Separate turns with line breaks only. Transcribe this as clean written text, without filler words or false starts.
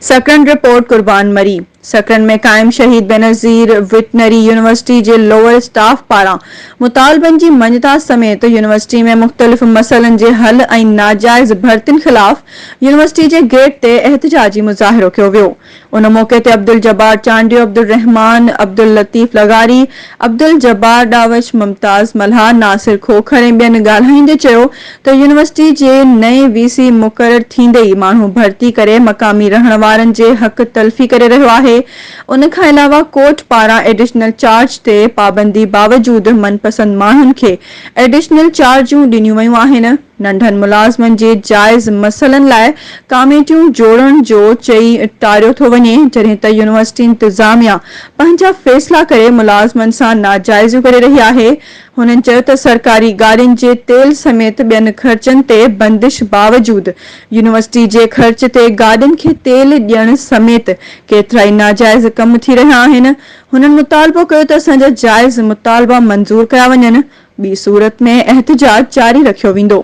Sakrand, report, قربان مري، سڪرنڊ ۾ قائم شهيد Benazir veterinary university جي لوئر اسٽاف پاران مطالبن جي مڃتا سميت يونيورسٽي ۾ مختلف مسئلن جي حل ۽ ناجائز ڀرتين خلاف يونيورسٽي جي گيٽ تي احتجاجي مظاهرو ڪيو ويو. ان موقعي تي عبدالجبار چانڊيو، عبدالرحمان، عبداللطيف لغاري، عبدالجبار ڏاوش، ممتاز ملاح، ناصر کوکر ۽ ٻين ڳالهائيندي چيو ته يونيورسٽي جي نئين وي سي مقرر ٿيندي ئي ماڻهو ڀرتي ڪري مقامي رهڻ وارن جي حق تلفي ڪري رهيو آهي ان کان علاوه ڪورٽ پاران ايڊيشنل چارج تي پابندي باوجود من پسند ماڻهن کي ايڊيشنل چارجون ڏنيون ويون آهن. ننڍن ملازمن جي جائز مسئلن لاء ڪاميٽيون جوڙڻ جو چئي ٽاريو ٿو وڃي، جڏهن ته يونيورسٽي انتظاميا پنهنجا فيصلا ڪري ملازمن سان ناجائزيون ڪري رهي آهي. هنن چيو ته سرڪاري گاڏين جي تيل سميت ٻين خرچن تي بندش باوجود يونيورسٽي جي خرچ تي گاڏين کي تيل ڏيڻ سميت ڪيترائي ناجائز ڪم ٿي رهيا آهن. هنن مطالبو ڪيو ته اسان جا جائز مطالبا منظور ڪيا وڃن، ٻي صورت ۾ احتجاج جاري رکيو ويندو.